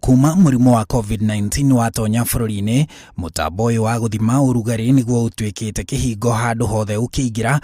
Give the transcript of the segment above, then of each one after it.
Kuma mũrimũ wa COVID-19 watonya bũrũri-inĩ, mũtambo ũyũ wa gũthima ũrugarĩ nĩguo ũtuĩkĩte kĩhingo handũ hothe ũkĩingĩra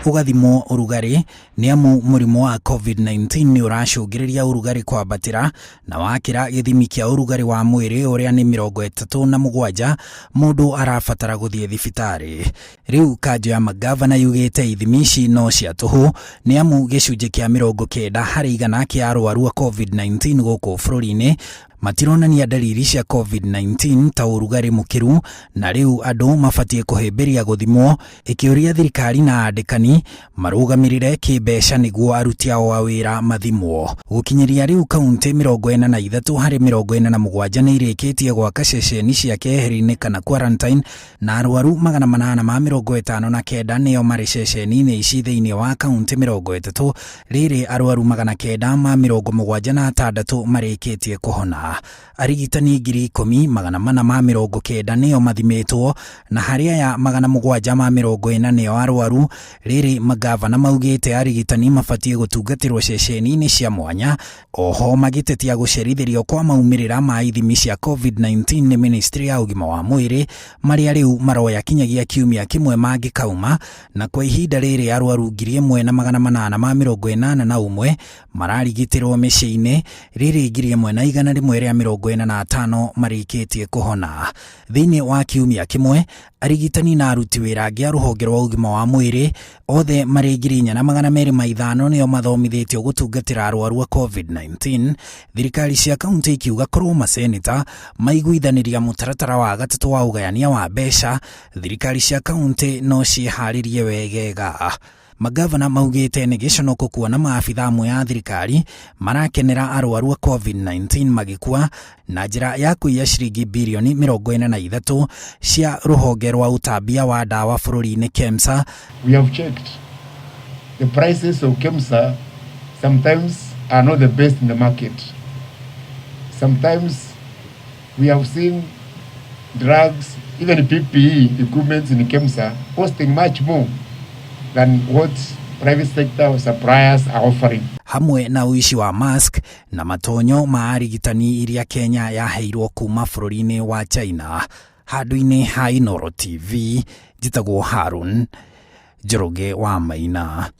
ũgathimwo ũrugarĩ nĩ amu mũrimũ wa COVID-19 nĩ ũracũngĩrĩria ũrugarĩ kwambatĩra na wakĩra gĩthimi kĩa ũrugarĩ wa mwĩrĩ ũrĩa nĩ 37 mũndũ arabatara gũthiĩ thibitarĩ. Rĩu kanjũ ya mangavana yugĩte ithimi ici no cia tũhũ nĩ amu gĩcunjĩ kĩa 90% kĩa arwaru a COVID-19 gũkũ bũrũri-inĩ matironania ndariri cia COVID-19 ta ũrugarĩ mũkĩru na rĩu andũ mabatiĩ kũhĩmbĩria gũthimwo, ĩkĩũria thirikari na andĩkani marũgamĩrĩre kĩmbeca nĩguo aruti ao a wĩra mathimwo. Gũkinyĩria rĩu kauntĩ 43 harĩ 47 nĩ irĩkĩtie gwaka ceceni cia keheri-inĩ kana quarantine na arwaru 859 nĩo marĩ ceceni-inĩ ici thĩinĩ wa kauntĩ 30, rĩrĩ arwaru 976 marĩkĩtie kũhona. Arigitani 10,490 nĩo mathimĩtwo na harĩ aya 740 nĩo arwaru, rĩrĩ mangavana maugĩte arigitani mabatiĩ gũtungatĩrwo ceceni-inĩ cia mwanya. Oho magĩtetia gũcerithĩrio kwa maumĩrĩra ma ithimi cia COVID-19 nĩ ministry ya ũgima wa mwĩrĩ marĩa rĩu maroya kinyagia kiumia kĩmwe mangĩkauma, na kwa ihinda rĩrĩ arwaru 1881 mararigitĩrwo mĩciĩ-inĩ, rĩrĩ 1145 marĩkĩtie kũhona. Thĩinĩ wa kiumia kĩmwe, arigitani na aruti wĩra angĩ a rũhonge rwa ũgima wa mwĩrĩ othe marĩ 4205 nĩo mathomithĩtio gũtungatĩra arwaru a COVID-19, thirikari cia kaunti ikiuga korwo maseneta maiguithanĩria mũtaratara wa gatatũ wa ũgayania wa mbeca, thirikari cia kaunti no ciĩharĩrie wegega. Magavana maugĩte nĩ gĩconoko kuona maabitha amwe a thirikari marakenera arwaru a COVID-19 magĩkua na njĩra ya kũiya ciringi birioni 43 cia rũhonge rwa ũtambia wa ndawa bũrũri-inĩ KEMSA. We have checked the prices of KEMSA sometimes are not the best in the market. Sometimes we have seen drugs, even PPE equipment in KEMSA costing much more than what private sector suppliers are offering. Hamwe na ũici wa mask na matonyo ma arigitani iria Kenya yaheirwo kuma bũrũri-inĩ wa China. Handũ-inĩ ha Inooro TV, njĩtagwo Harun Njoroge wa Maina.